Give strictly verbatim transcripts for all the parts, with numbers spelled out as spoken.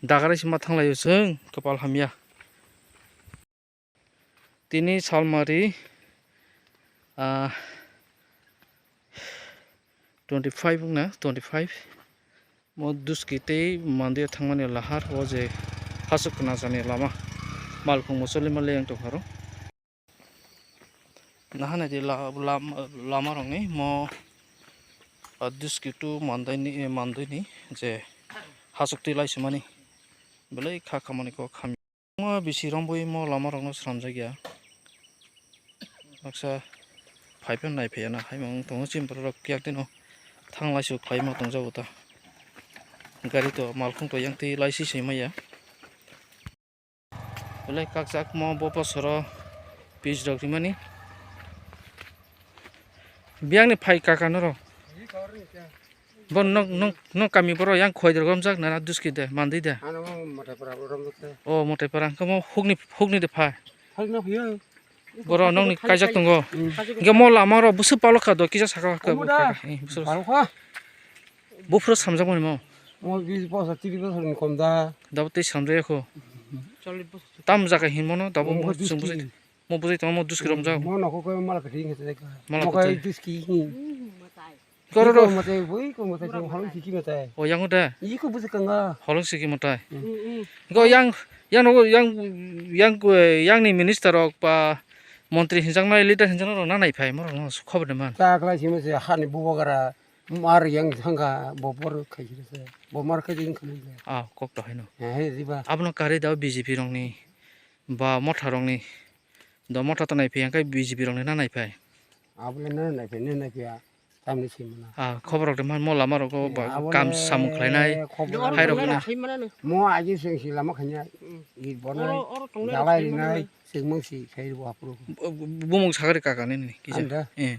Dagarai sima thanglaio chwng kwpal hamya. Tini salmari, ah, twenty five wngna, twenty five. Mo Duski tei Manduya thangmani lahar o je hasuk kwnajani lama. Malkhung mocholi mali yang tongpharo. Nahana di la-, lam-, lama rokni mo, ah, Duski to Mandaini, eh, Manduini je hasuk twi laisimani. Belai kha khamani kok hamya. Mo bisi rombui mo lama rokno swnamjakya. Baksa phaiphano naiphaiya na, haimung tongo chini borok rok kiyak dino thanglaisu khlaima tongjago ta. Gari to malkhung to yang twi laisi swi maya. Belai kakchak mo bo bosoro pitch rok rimani. Biyangni phai kaka norok. Bo nok, nok, nok kami borok yang khoi rok romjak nana Duski de, Mandi de. Ano mo Motaipara rom dukte. O Motaipara, hwnkhe mo hukni, hukni de phai. Phai no phiyo. Borok nokni kaijak tongo. Hmm. Hwnkhe mo lama rok bwswk palok kha do, kisa saka kha. Omo da. Kaka, eh, bwswk. Palok kha. Buphuru samjak mani mo. Mo bis bosa tiri bosa ni kom da. Dabo tei samjak yakho. Tam jaga hinmano dabo mo chwng bwswk. Mo bwsai tongma mo Duski romjak. Mo nokho khe mala kwthwi hinwi sajak kha. Mala kwthwi. Mo khe Duski hi. Koro ro. Iko mwtai, bo iko mwtai, tong holong siki mwtai. O yango de. Iko bwsai kanga. Holong siki mwtai. Iko yang, yang nogo, yang, yang, yang ni minister rok ba montri hinjaknai, leader hinjaknai rok na naiphai, mo rok no khobor de man. Ta khlai simi se hani bubo gara mar yang thangka bo bor khai sini se. Bo mar khai jing khamung se. Ah, kok to haino. He, he, riba. Abono kari dao B J P rokni ba motha rokni. Do motha to naiphai, hwnkhe B J P rokni na naiphai? Abole na naiphai, na naiphai, tamni swi mano. Ah, khobor rok de man mo lama rok ba kam samung khlainai, khobor hai rok na. Mo aji seng si lama khanya, i bono jalai rinai, sengmang si khai bo apro. Bu-, bu-, bumung sagari kaka nini kisa. Anda. Eh.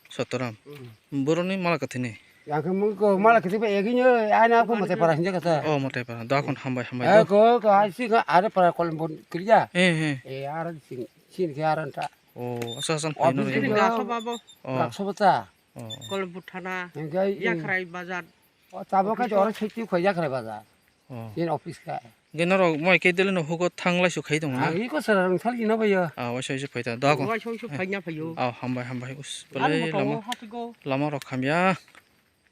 Sotoram. Mm. Boroni mala kathini. Yang ke mung ko mala kathi ba egin yo, ai na ko Motaipara hinja kata. Oh, Motaipara. Da kon hambai, hambai. Eh, do. Ko, ko, ai si ka, are para kol bon kriya. Eh, eh. Eh, are sing, sing ke aran ta. Oh, asa asan. Office phai no ke ya. Gaksa babo. Oh. Gaksa bata. Oh. Kol buthana. Yang ke, mm. Yakrai bazar. Oh, tabo ka jora chiti ko Yakrai bazar. Oh. Yen office ka. Ge norok moi khe dele no hugo thanglai su khai tongo na. Ang iko sara rung sal ino bayo. Ah, waisa waisa phai ta. Da ko. Waisa waisa phai nya phaio. Ah, hambai, hambai. Us, ani belai moto lama, hati go. Lama rok hamya.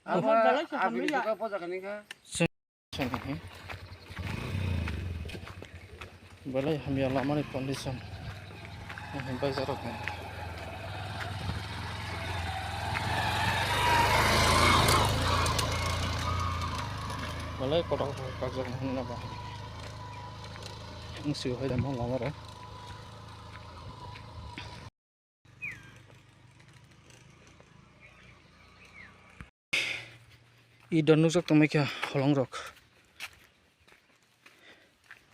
Abo belai se hamya. Sing, sing, hmm. Belai hamya lama ni condition. Belai kotor kajak nang na ba. Ang siu hai dam lama re. I don nukjak tongmai kha holong rok.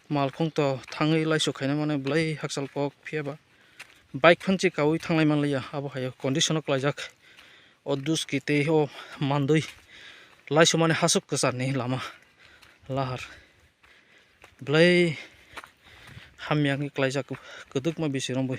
Malkhung to thangwi laisuk khaina mane belai hakchal kok phiya ba bike phanchi kaui thanglai manliya, abo hai condition o klaijak. O Duski tei o Mandwi laisuk mane hasuk kwcharni lama lahar belai hamya wngwi klaijak kwdwkma bisi romwi.